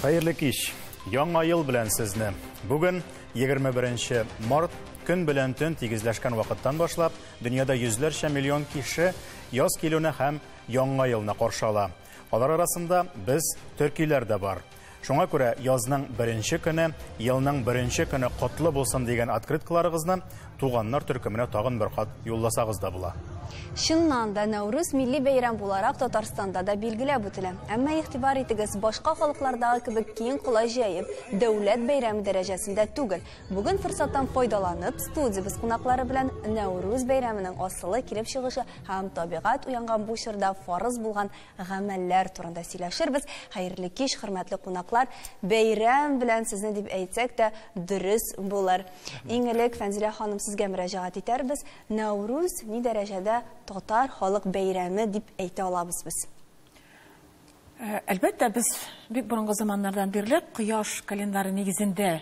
Хәерле кич. Яңа ел белән сезне. Бүген 21 март, көн белән төн тигезләшкән вакыттан башлап, дөньяда йөзләрчә миллион кеше яз килүне һәм яңа елны каршы ала. Алар арасында без төркиләр дә бар. Шуңа күрә язның беренче көне, елның беренче көне котлы булсын дигән открыткаларыгызны туганнар төркеменә тагын бер кат юлласагыз да була. Чыннан да Нәүрүз милли бәйрәм буларак Татарстанда да билгеләп үтелә. Әмма игътибар итегез, башка халыклардагы кебек киң колач җәеп, дәүләт бәйрәме дәрәҗәсендә түгел. Бүген форсаттан файдаланып, студиябез кунаклары белән Нәүрүз бәйрәменең асылы, килеп чыгышы һәм табигать уянган бу чорда фарыз булган гамәлләр турында сөйләшербез. Хәерле кич, хөрмәтле кунаклар. Бәйрәм белән сезне дип әйтсәк тә дөрес булыр. Иң элек Фәнзилә ханым сезгә мөрәҗәгать итәрбез. Нәүрүз ни дәрәҗәдә татар халык бәйрәме дип әйтә алабыз без? Әлбәттә, без бик борынгы заманнардан бирле кояш календары нигезендә,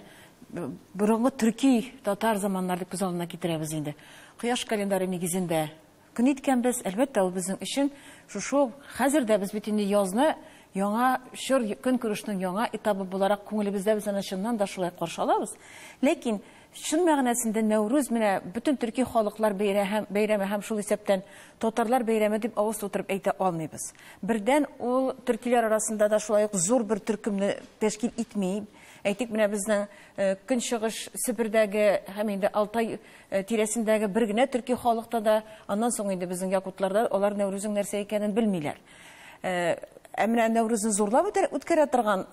борынгы төрки татар заманнар дип күз алдына китерәбез инде. Кояш календары нигезендә көн иткәнбез. Әлбәттә, ул безнең өчен шушы хәзер дә без бит инде язны яңа чор, көнкүрешнең яңа этабы буларак күңелебездә без аны чыннан да шулай каршы алабыз. Ләкин чын мәгънәсендә Нәүрүз менә бөтен төрки халыклар бәйрәме һәм шул исәптән татарлар бәйрәме дип авыз тутырып әйтә алмыйбыз. Бердән ул төркиләр арасында да шулай ук зур бер төркемне тәшкил итми. Әйтик, менә безнең Көнчыгыш Себердәге һәм инде Алтай тирәсендәге бер генә төрки халыкта да, аннан соң инде безнең якутларда алар Нәүрүзнең нәрсә икәнен белмиләр. Ә менә Нәүрүзне зурлап үткәрә торган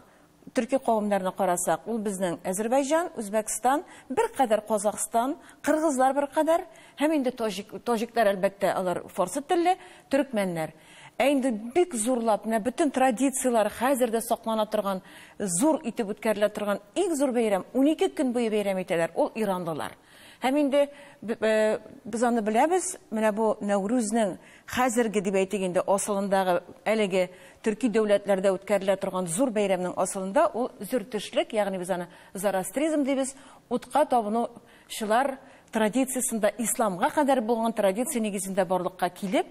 төрки кавемнәрне карасак, ул безнең Әзербайҗан, Үзбәкстан, беркадәр Казахстан, кыргызлар беркадәр һәм инде таҗиклар, әлбәттә, алар фарсы телле, төркмәннәр. Ә инде бик зурлап, менә бөтен традицияләр хәзер дә саклана торган, зур итеп үткәрелә торган иң зур бәйрәм, 12 көн буе бәйрәм итәләр, ул иранлылар. Һәм инде без аны беләбез, менә бу Нәүрүзнең хәзерге дип әйтик инде асылындагы әлеге төрки дәүләтләрдә үткәрелә торган зур бәйрәмнең асылында ул зөртешлек, ягъни без аны зороастризм дибез, утка табынучылар традициясендә исламга кадәр булган традиция нигезендә барлыкка килеп,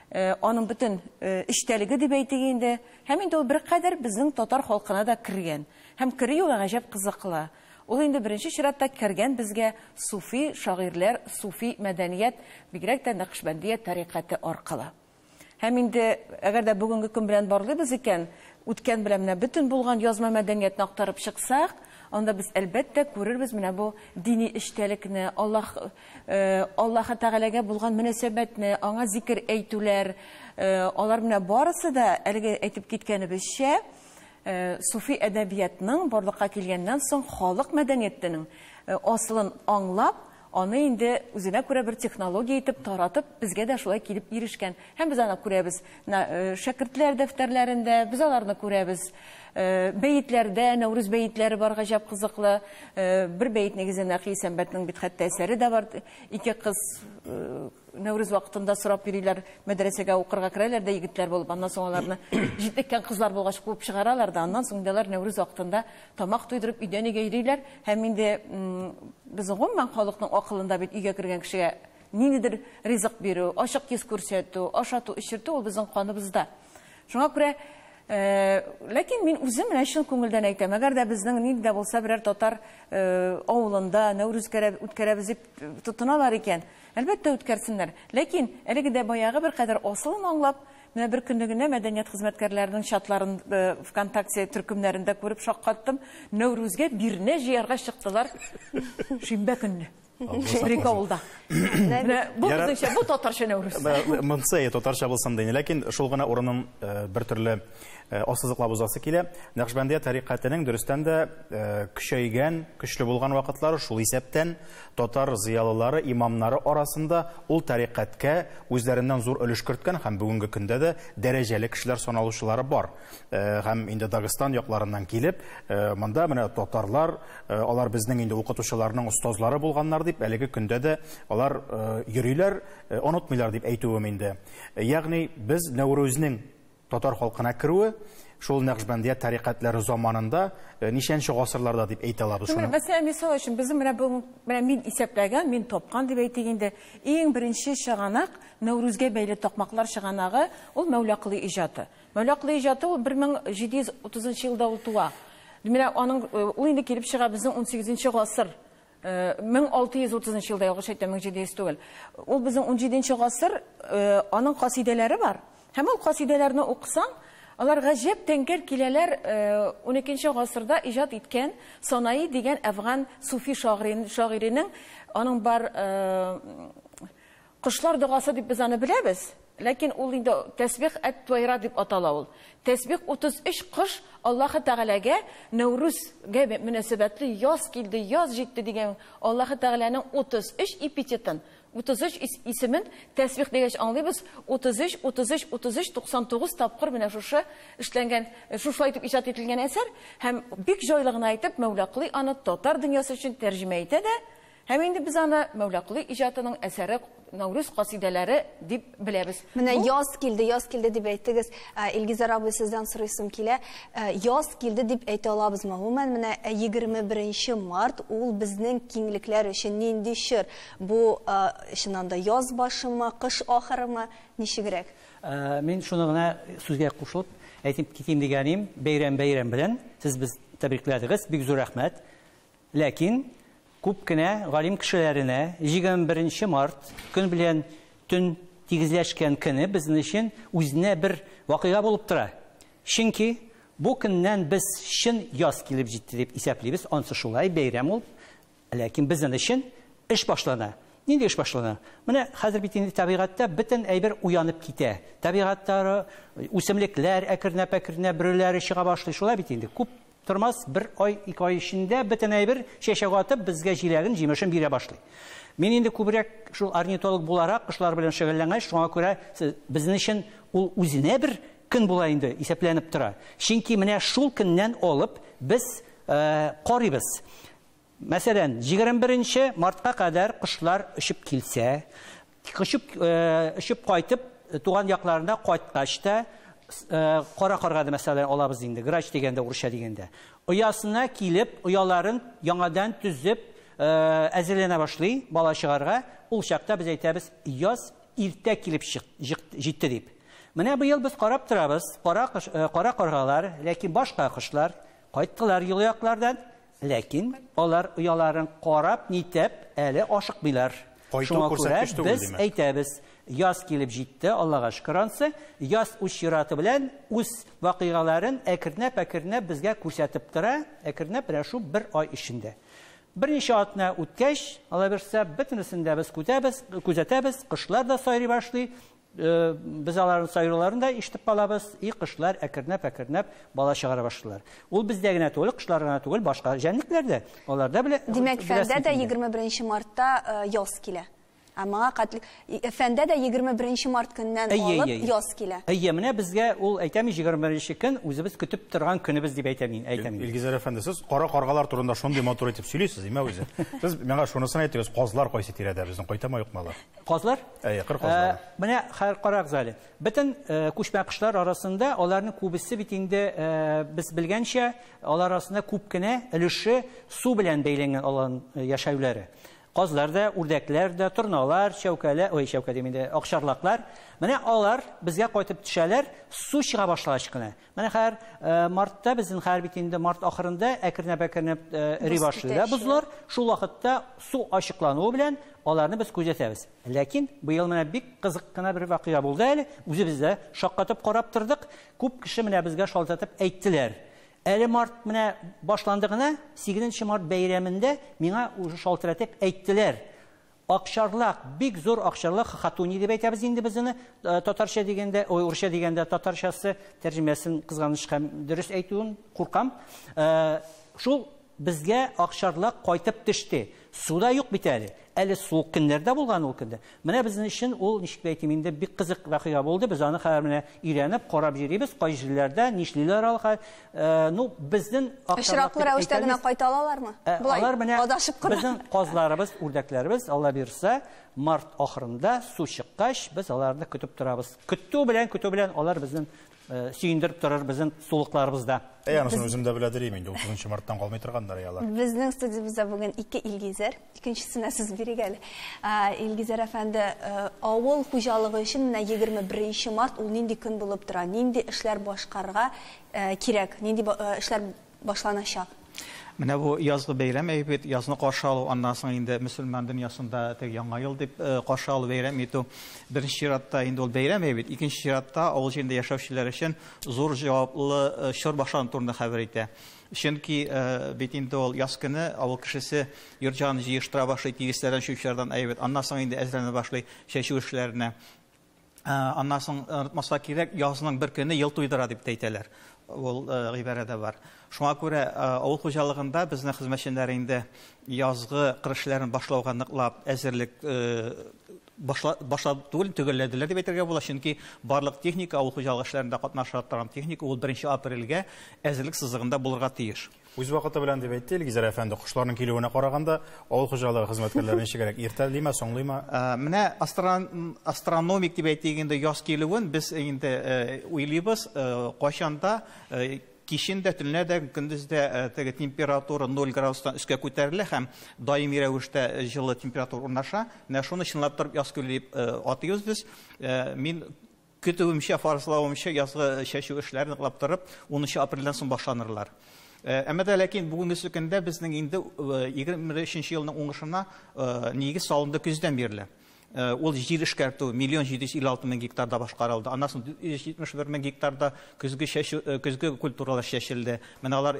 аның бөтен эчтәлеге дип әйтик инде, һәм инде ул беркадәр безнең татар халкына да кергән. Һәм керү юлы гаҗәп кызыклы. Ул инде беренче чиратта кергән безгә суфи шагыйрьләр, суфи мәдәният, бигрәк тә Нәкышбәндия тарикате аркылы. Һәм инде әгәр дә бүгенге көн белән барлыйбыз икән, үткән белән менә бөтен булган язма мәдәниятне актарып чыксак, анда без әлбәттә күрербез менә бу дини эчтәлекне, Аллаһ Тәгаләгә булган мөнәсәбәтне, аңа зикер әйтүләр, алар менә барысы да әлеге әйтеп киткәнебезчә, суфи әдәбиятның барлыкка килгәннән соң халык мәдәниятенең асылын аңлап, аны инде үзенә күрә бер технология итеп таратып, безгә дә шулай килеп ирешкән. Һәм без аны күрәбез шәкертләр дәфтәрләрендә, без аларны күрәбез бәетләрдә, Нәүрүз бәетләре бар, гаҗәп кызыклы. Бер бәет нигезендә Нәкый Исәнбәтнең бит хәтта әсәре дә бар. Ике кыз Нәүрүз вакытында сорап йөриләр, мәдрәсәгә укырга керәләр дә егетләр булып, аннан соң аларны җитлеккән кызлар булгач куып чыгаралар да, аннан соң инде алар Нәүрүз вакытында тамак туйдырып өйдән өйгә йөриләр. Һәм инде без гомумән халыкның акылында бит өйгә кергән кешегә ниндидер ризык бирү, ачык йөз күрсәтү, ашату, эчертү ул безнең каныбызда. Шуңа күрә, ләкин мин үзем менә чын күңелдән әйтәм, әгәр дә безнең нинди дә булса берәр татар авылында Нәүрүз үткәрәбез дип тотыналар икән, әлбәттә үткәрсеннәр. Ләкин әлеге дә баягы бер кадәр асылын аңлап, менә бер көнне генә мәдәният хезмәткәрләренең чатларын ВКонтакте төркемнәрендә күреп шаккаттым. Нәүрүзгә бирнә җыярга чыктылар шимбә көнне. Бер авылда. Менә бу безнеңчә, бу татарча Нәүрүз. Монсы татарча булсын дигән, ләкин шул гына урынын бер төрле ассызыклап узасы килә. Нәкышбәндия тарикатының дөрестән дә көчәйгән, көчле булган вакытлары, шул исәптән татар зыялылары, имамнары арасында ул тарикатка үзләреннән зур өлеш керткән һәм бүгенге көндә дә дәрәҗәле кешеләр саналучылары бар. Һәм инде Дагыстан якларыннан килеп, монда менә татарлар, алар безнең инде укытучыларның остазлары булганнар дип, әлеге көндә дә алар йөриләр, онытмыйлар дип әйтүем инде. Ягъни без Нәүрүзнең татар халкына керүе шул Нәкышбәндия тарикатлары заманында ничәнче гасырларда дип әйтә алабыз шуны. Мәсәлән, мисал өчен безнең менә бу, менә мин исәпләгән, мин тапкан дип әйтик инде, иң беренче чыганак Нәүрүзгә бәйле такмаклар чыганагы ул Мәүла Колый иҗаты. Мәүла Колый иҗаты ул 1730 елда ул туа. Менә аның ул инде килеп чыга безнең 18 гасыр. 1630 елда, ялгыш әйтәм, 1700 түгел. Ул безнең 17 гасыр, аның касидәләре бар. Һәм ул касидәләрне укысаң, алар гаҗәп тәңгәл киләләр 12 гасырда иҗат иткән Санаи дигән әфган суфи шагыйренең, аның бар кошлар догасы дип без аны беләбез, ләкин ул инде тәсбих әт-туайра дип атала ул. Тәсбих 33 кош Аллаһы Тәгаләгә Нәүрүзгә мөнәсәбәтле яз килде, яз җитте дигән Аллаһы Тәгаләнең 33 эпитетын, 33 исемен тәсбих дигәч аңлыйбыз, 33, 33, 33, 99 тапкыр менә шушы эшләнгән, шушылай итеп иҗат ителгән әсәр һәм бик җайлы гына итеп Мәүла Колый аны татар дөньясы өчен тәрҗемә итә дә, һәм инде без аны Мәүла Колый иҗатының әсәре Нәүрүз касидәләре дип беләбез. Менә яз килде, яз килде дип әйттегез. Илгизәр абый, сездән сорыйсым килә. Яз килде дип әйтә алабызмы? Гомумән, менә 21 март ул безнең киңлекләр өчен нинди чор? Бу чыннан да яз башымы, кыш ахырымы, ничегрәк? Мин шуны гына сүзгә кушылып әйтеп китим дигәнем, бәйрәм бәйрәм белән сез без тәбрикләдегез, бик зур рәхмәт. Ләкин күп кенә галим кешеләренә 21 март көн белән төн тигезләшкән көне безнең өчен үзенә бер вакыйга булып тора. Чөнки бу көннән без чын яз килеп җитте дип исәплибез. Ансы шулай бәйрәм ул. Ләкин безнең өчен эш башлана. Нинди эш башлана? Менә хәзер бит инде табигатьтә бөтен әйбер уянып китә. Табигатьтә үсемлекләр әкренләп-әкренләп бөреләре чыга башлый. Шулай бит инде. Күп тормас, бер ай, ике ай эчендә бөтен әйбер чәчәк атып безгә җиләген, җимешен бирә башлый. Мин инде күбрәк шул орнитолог буларак кошлар белән шөгыльләнгәч, шуңа күрә безнең өчен ул үзенә бер көн була инде, исәпләнеп тора. Чөнки менә шул көннән алып без карыйбыз. Мәсәлән, 21 мартка кадәр кошлар очып килсә, очып кайтып туган якларына кайткач та кара карганы мәсәлән алабыз инде, грач дигәндә, урысча дигәндә. Оясына килеп, ояларын яңадан төзеп, әзерләнә башлый бала чыгарга. Ул чакта без әйтәбез, яз иртә килеп җитте дип. Менә быел без карап торабыз, кара каргалар, ләкин башка кошлар кайттылар юл яклардан, ләкин алар ояларын карап, нитеп, әле ашыкмыйлар. Шуңа күрә без әйтәбез, яз килеп җитте, Аллага шөкер ансы, яз үз чираты белән үз вакыйгаларын әкренләп-әкренләп безгә күрсәтеп тора, әкренләп менә шул бер ай эчендә. Берничә атна үткәч, Алла бирсә, бөтенесен дә без күзәтәбез, кошлар да сайрый башлый, без аларның сайруларын да ишетеп калабыз, и кошлар әкренләп-әкренләп бала чыгара башлыйлар. Ул бездә генә түгел, кошлар гына түгел, башка җәнлекләр дә, алар да белә. Димәк, фәндә дә 21 мартта яз килә. Ә моңа кадәр фәндә дә 21 март көннән алып яз килә. Әйе, менә безгә ул әйтәм, 21 көн үзебез көтеп торган көнебез дип әйтәм мин, әйтәм. Илгизәр әфәнде, сез кара каргалар турында шундый матур итеп сөйлисез, имә үзе. Сез миңа шунысын әйтегез, казлар кайсы тирәдә безнең кайтамы юкмы алар? Казлар? Әйе, кыр казлары. Менә хәзер карагыз әле. Бөтен күчмә кошлар арасында аларның күбесе бит инде без белгәнчә, алар арасында күп кенә өлеше су белән бәйләнгән аларның яшәүләре. Казлар да, үрдәкләр дә, торналар, чәүкәләр, ой, чәүкә дим инде, акчарлаклар. Менә алар безгә кайтып төшәләр, су чыга башлагач кына. Менә хәзер мартта, безнең хәзер бит инде март ахырында әкренләп-әкренләп эри башлый да бозлар. Шул вакытта су ачыклануы белән аларны без күзәтәбез. Ләкин быел менә бик кызык кына бер вакыйга булды әле. Үзебез дә шаккатып карап тордык. Күп кеше менә безгә шалтыратып әйттеләр. Әле март менә башланды гына, 8 март бәйрәмендә миңа уже шалтыратып әйттеләр. Акчарлак, бик зур акчарлак, хатуни дип әйтәбез инде без аны, татарча дигәндә, ой, урысча дигәндә татарчасы тәрҗемәсен кызганыч һәм дөрес әйтүен куркам. Шул безгә акчарлак кайтып төште. Суда юк бит әле. Әле суык көннәрдә булган ул көндә. Менә безнең өчен ул, ничек дип әйтим инде, бик кызык вакыйга булды. Без аны хәзер менә өйрәнеп, карап йөрибез, кай җирләрдә нишлиләр алар. Ну, безнең очраклы рәвештә генә кайта алалармы? Алар менә безнең казларыбыз, үрдәкләребез, Алла бирсә, март ахырында су чыккач, без аларны көтеп торабыз. Көтү белән алар безнең сөендереп торыр безнең сулыкларыбызда. Әй, анысын үзем дә белә дим инде, 30 марттан калмый торганнар алар. Безнең студиябездә бүген ике Илгизәр, икенчесенә сүз бирик әле. Илгизәр әфәнде, авыл хуҗалыгы өчен менә 21 март ул нинди көн булып тора? Нинди эшләр башкарырга кирәк? Нинди эшләр башланачак. Менә бу язгы бәйрәм әйбит, язны каршы алу, аннан соң инде мөселман дөньясында теге Яңа ел дип каршы алу, бәйрәм итү. Беренче чиратта инде ул бәйрәм әйбит, икенче чиратта авыл җирендә яшәүчеләр өчен зур җаваплы чор башлану турында хәбәр итә. Чөнки бит инде ул яз көне авыл кешесе йорт җанын җыештыра башлый, тигезләрдән, чүп-чардан әйбит. Аннан соң инде әзерләнә башлый чәчү эшләренә. Аннан соң онытмаска кирәк, язның бер көне ел туйдыра дип тә әйтәләр. Ул гыйбарә дә бар. Шуңа күрә авыл хуҗалыгында безнең хезмәтчәннәр инде язгы кыр эшләрен башлауга ныклап әзерлек башлап түгел, төгәлләделәр дип әйтергә була, чөнки барлык техника, авыл хуҗалыгы эшләрендә катнаша торган техника ул 1 апрельгә әзерлек сызыгында булырга тиеш. Үз вакыты белән дип әйтте Илгизәр әфәнде, кошларның килүенә караганда авыл хуҗалыгы хезмәткәрләре ничегрәк, иртәлиме, соңлыймы? Менә астрономик дип әйтик инде яз килүен без инде уйлыйбыз, кайчанда кичен дә, төнлә дә, көндез дә теге температура 0 градустан өскә күтәрелә һәм даими рәвештә җылы температура урнаша. Менә шуны чынлап торып яз килү дип атыйбыз без. Мин көтүемчә, фаразлавымча, язгы чәчү эшләре ныклап торып 10 апрельдән соң башланырлар. Әмма дә ләкин бүгенге көндә безнең инде 23 елның уңышына нигез салынды көздән бирле. Ул җир эшкәртү 1 756 000 гектарда башкарылды. Аннан соң 171 мең гектарда көзге чәчү, көзге культуралар чәчелде. Менә алар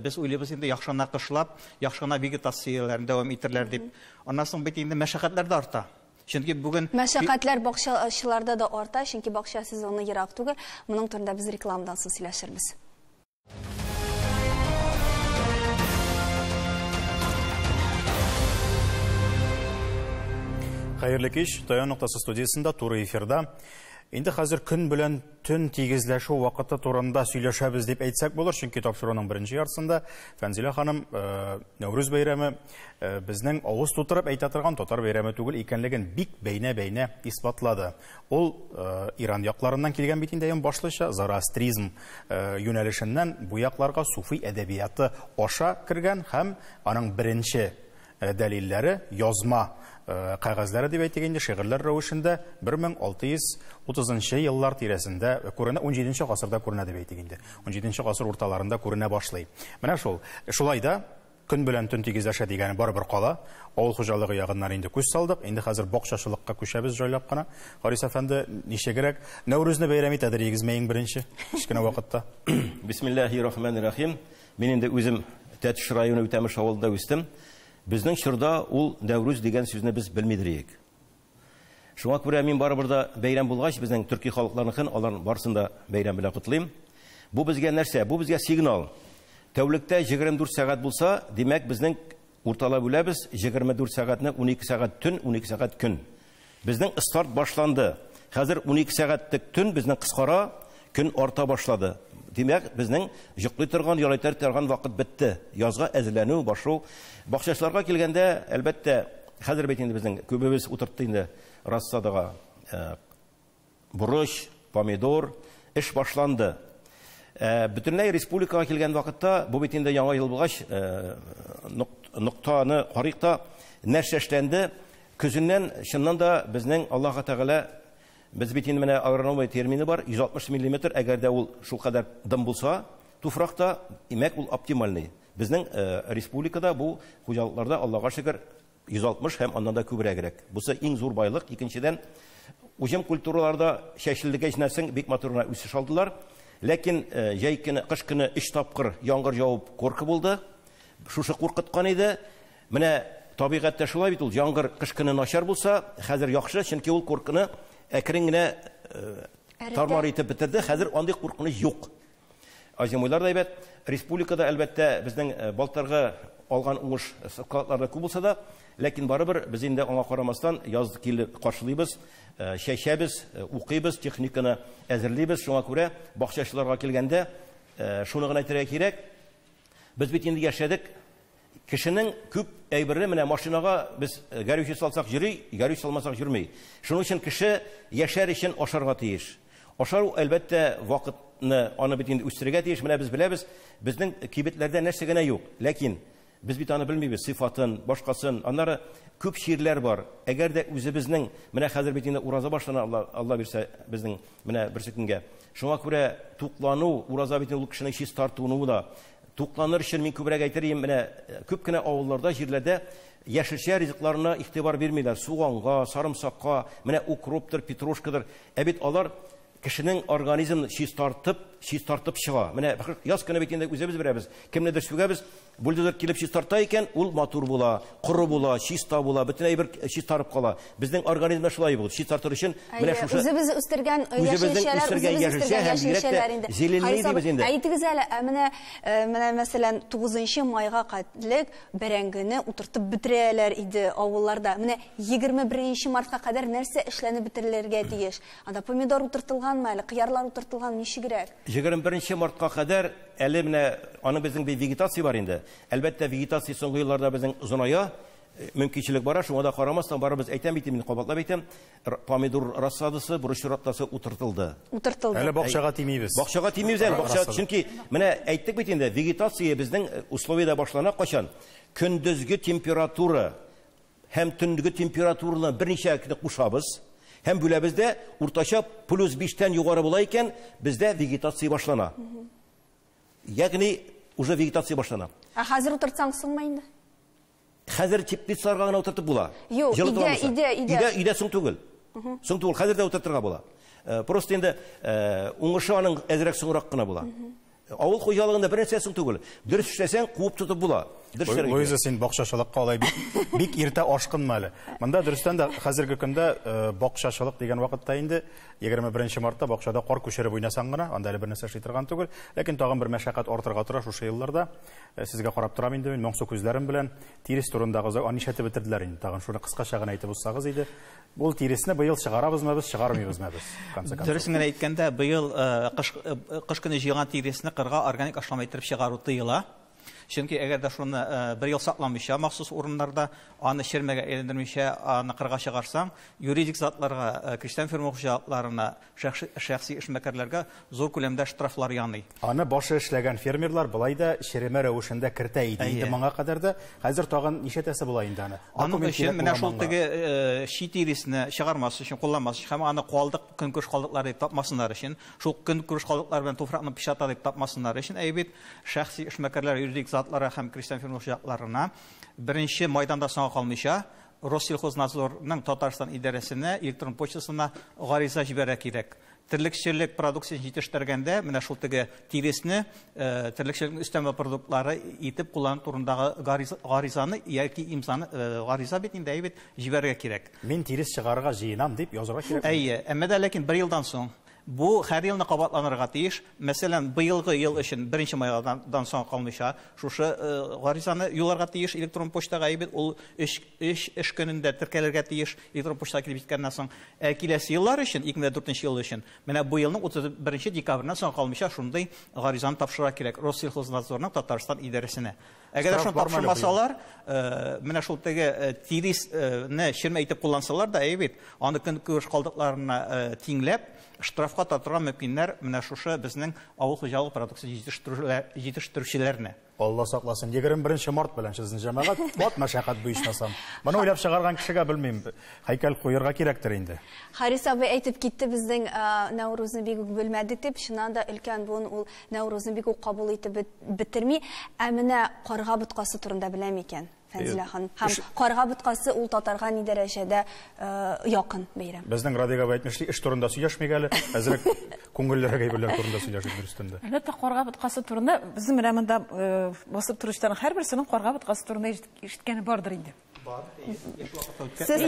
без уйлыйбыз инде яхшы гына кышлап, яхшы гына вегетацияләрен дәвам итерләр дип. Аннан соң бит инде мәшәкатьләр дә арта. Чөнки бүген мәшәкатьләр бакчачыларда да арта, чөнки бакча сезоны ерак түгел. Моның турында без рекламадан соң сөйләшербез. Хәерле кич, Таяну ноктасы студиясендә туры эфирда. Инде хәзер көн белән төн тигезләшү вакыты турында сөйләшәбез дип әйтсәк булыр, чөнки тапшыруның беренче яртысында Фәнзилә ханым Нәүрүз бәйрәме безнең авыз тутырып әйтә торган татар бәйрәме түгел икәнлеген бик бәйнә-бәйнә исбатлады. Ул Иран якларыннан килгән бит инде, башлыча зороастризм юнәлешеннән бу якларга суфи әдәбияты аша кергән һәм аның беренче дәлилләре язма кәгазьләре дип әйтик инде, шигырьләр рәвешендә 1630 еллар тирәсендә күренә, 17 гасырда күренә дип әйтик инде. 17 гасыр урталарында күренә башлый. Менә шул. Шулай да көн белән төн тигезләшә дигәне барыбер кала. Авыл хуҗалыгы ягыннан инде күз салдык. Инде хәзер бакчачылыкка күчәбез җайлап кына. Харис әфәнде, ничегрәк Нәүрүзне бәйрәм итәдер егезме иң беренче кечкенә вакытта? Бисмиллаһир-рахманир-рахим. Мин инде үзем Тәтеш районы Үтәмеш авылында үстем. Безнең чорда ул Нәүрүз дигән сүзне без белмидер идек. Шуңа күрә мин барыбер да бәйрәм булгач, безнең төрки халыкларныкын, аларның барысын да бәйрәм белән котлыйм. Бу безгә нәрсә? Бу безгә сигнал. Тәүлектә 24 сәгать булса, димәк, безнең урталап бүләбез 24 сәгатьне 12 сәгать төн, 12 сәгать көн. Безнең старт башланды. Хәзер 12 сәгатьлек төн безнең кыскара, көн арта башлады. Димәк, безнең йоклый торган, ял итә торган вакыт бетте. Язга әзерләнү башлау. Бакчачыларга килгәндә, әлбәттә, хәзер бит инде безнең күбебез утыртты инде рассадага борыч, помидор, эш башланды. Бөтенләй республикага килгән вакытта, бу бит инде яңа ел булгач, ноктаны карыйк та, нәрсә эшләнде? Көзеннән чыннан да безнең Аллаһ Тәгалә, без бит инде менә агрономия термины бар, 160 миллиметр, әгәр дә ул шул кадәр дым булса, туфракта, димәк, ул оптимальный. Безнең республикада бу хуҗалыкларда, Аллаһка шөкер, 160 һәм аннан да күбрәгрәк. Бусы иң зур байлык. Икенчедән, уҗым культураларда чәчелдегәч нәрсәң бик матур гына үсеш алдылар. Ләкин җәй көне, кыш көне 3 тапкыр яңгыр явып куркы булды. Шушы куркыткан иде. Менә табигатьтә шулай бит ул, яңгыр кыш көне начар булса, хәзер яхшы, чөнки ул куркыны әкрен генә тармар итеп бетерде. Хәзер андый куркыныч юк. Азимуйлар да әйбәт. Республикада әлбәттә безнең балтыргы алган уңыш складларда күп булса да, ләкин барыбер без инде аңа карамастан яз килеп каршылыйбыз, чәчәбез, укыйбыз, техниканы әзерлибез. Шуңа күрә бакчачыларга килгәндә, шуны гына әйтергә кирәк. Без бит инде яшәдек. Кешенең күп әйбере, менә машинага без горючий салсак йөри, горючий салмасак йөрми. Шуның өчен кеше яшәр өчен ашарга тиеш. Ашау, әлбәттә, вакытны аны бит инде үстерергә тиеш. Менә без беләбез, безнең кибетләрдә нәрсә генә юк. Ләкин без бит аны белмибез, сыйфатын, башкасын. Аннары күп чирләр бар. Әгәр дә үзебезнең, менә хәзер бит инде ураза башлана, Алла бирсә безнең менә берсе көнгә. Шуңа күрә туклану, ураза бит инде ул кешенең чистартуны да, Тукланыр өчен мин күбрәк әйтер идем, менә күп кенә авылларда, җирләрдә яшелчә ризыкларына игътибар бирмиләр. Суганга, сарымсакка, менә укроптыр, петрушкадыр. Ә бит алар кешенең организмын чистартып, чистартып чыга. Менә яз көне бит инде үзебез беләбез. Кемнедер сүгәбез, бульдозер килеп чистарта икән, ул матур була, коры була, чиста була, бөтен әйбер чистарып кала. Безнең организмда шулай булды. Чистартыр өчен менә шушы үзебез үстергән яшелчәләр, үзебез үстергән яшелчәләр инде. Зеленый дибез инде. Әйтегез әле, ә менә менә мәсәлән 9 майга кадәр бәрәңгене утыртып бетерәләр иде авылларда. Менә 21 мартка кадәр нәрсә эшләнеп бетерелергә тиеш? Анда помидор утыртылганмы әле, кыярлар утыртылган, ничегрәк? 21 мартка кадәр әле менә аның безнең бер вегетация бар инде. Әлбәттә, вегетация соңгы елларда безнең озыная, мөмкинчелек бара, шуңа да карамастан барыбыз әйтәм бит, мин кабатлап әйтәм, помидор рассадасы, борыч рассадасы утыртылды. Утыртылды. Әле бакчага тимибез. Бакчага тимибез әле, бакча, чөнки менә әйттек бит инде, вегетация безнең условиядә башлана кайчан? Көндезге температура һәм төнге температураны берничә көн кушабыз. Һәм бүләбез дә уртача плюс 5-тән югары була икән, бездә вегетация башлана. Ягъни уже вегетация башлана. Ә хәзер утыртсаң соңмы инде? Хәзер теплицаларга гына утыртып була. Юк, өйдә, өйдә. Өйдә соң түгел. Соң түгел, хәзер дә утыртырга була. Просто инде уңышы аның әзрәк соңрак кына була. Авыл хуҗалыгында бер нәрсә соң түгел. Дөрес эшләсәң, куып тотып була. Луиза, син бакчачылыкка алай бик иртә ашкынма әле. Монда дөрестән дә хәзерге көндә бакчачылык дигән вакытта инде 21 мартта бакчада кар күчереп уйнасаң гына, анда әле бер нәрсә эшли торган түгел. Ләкин тагын бер мәшәкать артырга тора шушы елларда. Сезгә карап торам инде мин моңсу күзләрем белән. Тирес турындагы аны нишләтеп бетерделәр инде. Тагын шуны кыскача гына әйтеп узсагыз иде. Ул тиресне быел чыгарабызмы без, чыгармыйбызмы без? Дөресен генә әйткәндә, быел кыш көне җыйган тиресне кырга органик ашлама итеп чыгару тыела. Чөнки әгәр дә шуны бер ел сакламыйча, махсус урыннарда аны чермәгә әйләндермичә, аны кырга чыгарсаң, юридик затларга, крестьян фермер хуҗалыкларына, шәхси эшмәкәрләргә зур күләмдә штрафлар яный. Аны башы эшләгән фермерлар былай да черемә рәвешендә кертә иде. Инде моңа кадәр дә хәзер тагын нишәтәсе була инде аны. Аның өчен менә шул теге чи тиресне чыгармас өчен, кулланмас өчен һәм аны калдык, көнкүреш калдыклары дип тапмасыннар өчен, шул көнкүреш калдыклары белән туфракны пычрата дип тапмасыннар өчен, әй бит шәхси эшмәкәрләр, юридик затлары һәм крестьян фермер хуҗалыкларына 1 майдан да соңга калмыйча Россельхознадзорның Татарстан идарәсенә электрон почтасына гариза җибәрә кирәк. Терлекчелек продукциясен җитештергәндә менә шул теге тиресне терлекчелекнең өстәмә продуктлары итеп куллану турындагы гаризаны яки имзаны, гариза бит инде әйбәт җибәрергә кирәк. Мин тирес чыгарырга җыенам дип язырга кирәк. Әйе, әмма дә ләкин бер елдан соң бу һәр елны кабатланырга тиеш. Мәсәлән, быелгы ел өчен 1 майдан соң калмыйча шушы гаризаны юлларга тиеш электрон почтага, әйбәт ул 3 эш көнендә теркәлергә тиеш электрон почтага килеп җиткәннән соң. Ә киләсе еллар өчен, 2004 ел өчен, менә бу елның 31 декабреннән соң калмыйча шундый гаризаны тапшырырга кирәк Россельхознадзорның Татарстан идарәсенә. Әгәр шуны тапшырмасалар, менә шул теге тиресне чермә итеп куллансалар да, әйбәт, аны көнкүреш калдыкларына тиңләп штрафка тартырга мөмкиннәр менә шушы безнең авыл хуҗалыгы продукциясе җитештерүчеләрне. Алла сакласын. 21 март белән сезнең җәмәгать, ват мәшәкать бу ичмасам. Моны уйлап чыгарган кешегә белмим, һәйкәл куярга кирәктер инде. Харис абый әйтеп китте, безнең Нәүрүзне бик үк белмәдек дип, чыннан да өлкән буын ул Нәүрүзне бик үк кабул итеп бетерми. Ә менә карга боткасы турында белә микән, Фәнзилә ханым? Һәм карга боткасы ул татарга ни дәрәҗәдә якын бәйрәм? Безнең Радик абый әйтмешли, эш турында сөйләшмик әле, әзрәк күңеллерәк әйберләр турында сөйләшик дөрестән дә. Әлбәттә, карга боткасы турында безнең менә монда басып торучыларның һәрберсенең карга боткасы турында ишеткәне бардыр инде. Бар. Сез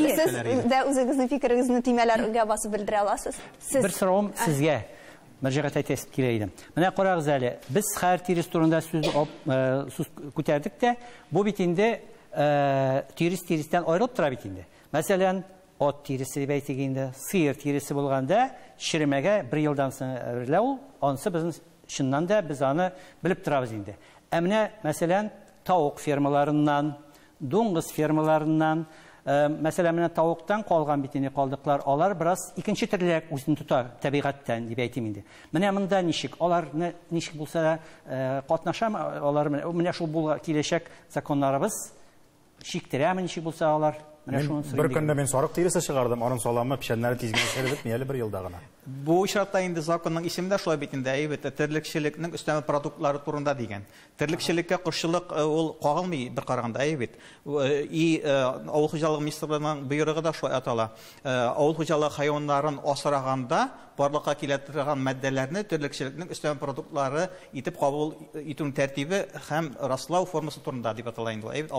дә үзегезнең фикерегезне төймәләргә басып белдерә аласыз. Бер соравым сезгә мөрәҗәгать итәсем килә иде. Менә карагыз әле, без хәр тирес турында сүз күтәрдек тә, бу бит инде тирес тирестән аерылып тора бит инде. Мәсәлән, ат тиресе дип әйтик инде, сыер тиресе булганда черемәгә бер елдан соң әверелә ул, анысы безнең чыннан да без аны белеп торабыз инде. Ә менә, мәсәлән, тавык фермаларыннан, дуңгыз фермаларыннан, мәсәлән, менә тавыктан калган бит инде калдыклар, алар бераз икенче төрлерәк үзен тота табигатьтән дип әйтим инде. Менә монда ничек, аларны ничек булса да катнашамы, алар менә шул булга киләчәк законнарыбыз чиктерәме ничек булса алар? Менә шуны сорыйм. Бер көнне мин сарык тиресе чыгардым, аның саламы, печәннәре тиз генә череп бетми әле бер елда гына. Бу очракта инде законның исеме дә шулай бит инде, әйе бит, терлекчелекнең өстәмә продуктлары турында дигән. Терлекчелеккә кошчылык ул кагылмый бер караганда, әйе бит. И авыл хуҗалыгы министрлыгының боерыгы да шулай атала. Авыл хуҗалыгы хайваннарын асраганда барлыкка килә торган матдәләрне терлекчелекнең өстәмә продуктлары итеп кабул итүнең тәртибе һәм раслау формасы турында дип атала инде. Әйе бит,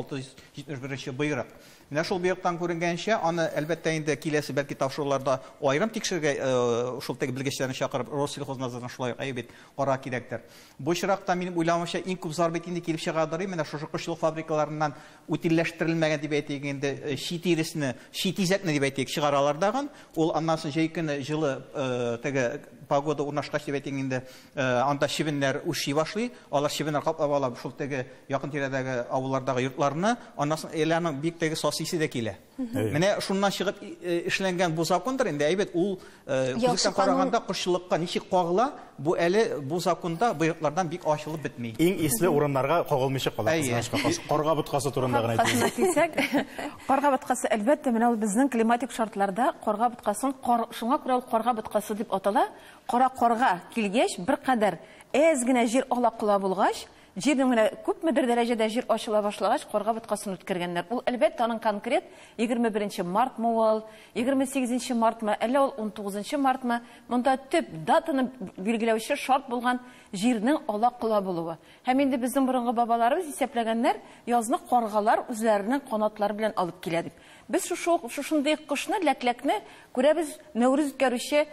671 боерык. Менә шул боерыктан күренгәнчә, аны әлбәттә инде киләсе бәлки тапшыруларда аерым тикшерергә, шул теге белгечләрне чакырып, Россельхознадзорны шулай ук, әйе бит, кара кирәктер. Бу очракта минем уйлавымча иң күп зар бит инде килеп чыгадыр, менә шушы кошчылык фабрикаларыннан утильләштерелмәгән дип әйтик инде, чи тиресне, чи тизәкне дип әйтик, чыгаралар дагын. Ул аннан соң җәй көне җылы теге погода урнашкач дип әйтик инде, анда чебеннәр үрчи башлый. Алар чебеннәр каплап ала шул теге якын тирәдәге авыллардагы йортларны. Аннан соң әле бик теге сасы исе дә килә. Менә шуннан чыгып эшләнгән бу закондыр инде, әйбәт, ул күзлектән караганда кошчылыкка ничек кагыла, бу әле бу законда боерыклардан бик ачылып бетми. Иң исле урыннарга кагылмыйча кала, кызганычка каршы. Карга боткасы турында гына әйтәм. Килсәк, карга боткасы, әлбәттә, менә ул безнең климатик шартларда карга боткасын, шуңа күрә ул карга боткасы дип атала. Кара карга килгәч, беркадәр әз генә җир ала-кола булгач, җирнең менә күпмедер дәрәҗәдә җир ачыла башлагач, карга боткасын үткәргәннәр. Ул әлбәттә аның конкрет 21 мартмы ул, 28 мартмы, әллә ул 19 мартмы, монда төп датаны билгеләүче шарт булган җирнең ала-кола булуы. Һәм инде безнең борынгы бабаларыбыз исәпләгәннәр, язны каргалар үзләренең канатлары белән алып килә дип. Без шушындый кышны, ләкләкне күрәбез, Нәүрүз үткәрүче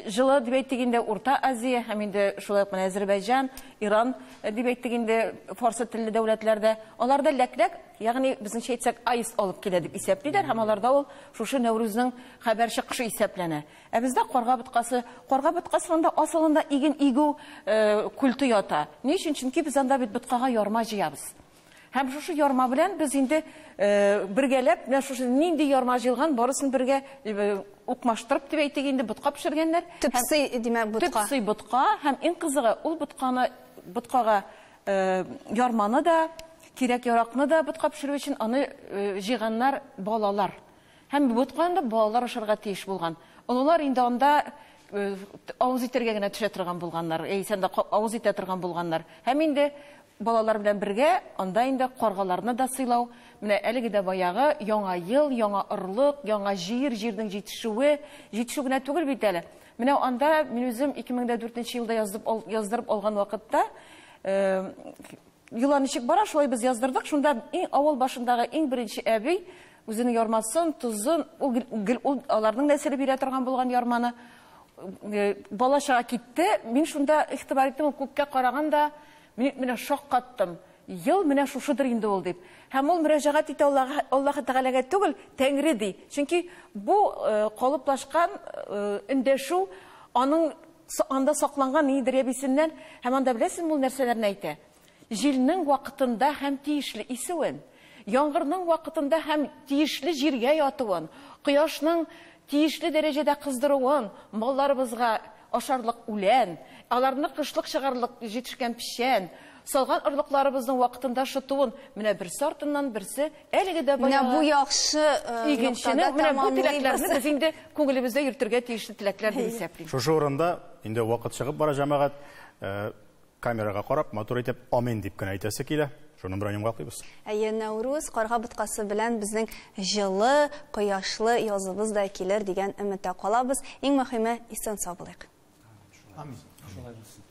җылы дип әйттек инде Урта Азия һәм инде шулай ук менә Азербайҗан, Иран дип әйттек инде фарсы телле дәүләтләрдә. Аларда ләкләк, ягъни безнеңчә әйтсәк, аист алып килә дип исәплиләр һәм аларда ул шушы Нәүрүзнең хәбәрче кышы исәпләнә. Ә бездә карга боткасы, карга боткасында асылында иген игү культы ята. Ни өчен? Чөнки без анда бит боткага ярма җыябыз. Һәм шушы ярма белән без инде бергәләп, менә шушы нинди ярма җыелган, барысын бергә укмаштырып дип әйтик инде, ботка пешергәннәр. Төп сый, димәк, ботка. Төп сый ботка һәм иң кызыгы, ул ботканы, боткага ярманы да, кирәк-яракны да ботка пешерү өчен аны җыйганнар балалар. Һәм ботканы да балалар ашарга тиеш булган. Олылар инде анда авыз итәргә генә төшә торган булганнар, яисә анда авыз итә торган булганнар. Һәм инде балалар белән бергә анда инде каргаларны да сыйлау, менә әлеге дә баягы яңа ел, яңа орлык, яңа җир, җирнең җитешүе, җитешү генә түгел бит әле. Менә анда мин үзем 2004 елда яздырып алган вакытта, йола ничек бара, шулай без яздырдык. Шунда иң авыл башындагы иң беренче әби үзенең ярмасын, тузын, ул гел, ул аларның нәселе бирә торган булган ярманы, бала чага китте. Мин шунда игътибар иттем, ул күккә караганда мин менә шаккаттым. Ел менә шушыдыр инде ул дип. Һәм ул мөрәҗәгать итә Аллаһ Тәгаләгә түгел, Тәңре ди. Чөнки бу калыплашкан эндәшү аның анда сакланган ниндидер әбисеннән, һәм анда беләсезме ул нәрсәләрне әйтә? Җилнең вакытында һәм тиешле исүен, яңгырның вакытында һәм тиешле җиргә ятуын, кояшның тиешле дәрәҗәдә кыздыруын, малларыбызга ашарлык үлән, аларны кышлык чыгарлык җитешкән печән, салган орлыкларыбызның вакытында шытуын, менә берсе артыннан берсе әлеге дә Менә баягы бу яхшы игенчене, ноктада менә бу тәмамлыйбыз. теләкләрне без инде күңелебездә йөртергә тиешле теләкләр дип исәплим. Шушы урында инде вакыт чыгып бара, җәмәгать, камерага карап, матур итеп амин дип кенә әйтәсе килә. Шуның белән йомгаклыйбыз. Әйе, Нәүрүз карга боткасы белән безнең җылы, кояшлы языбыз да килер дигән өметтә калабыз. Иң мөһиме, исән сау булыйк. Амин. Шулай булсын.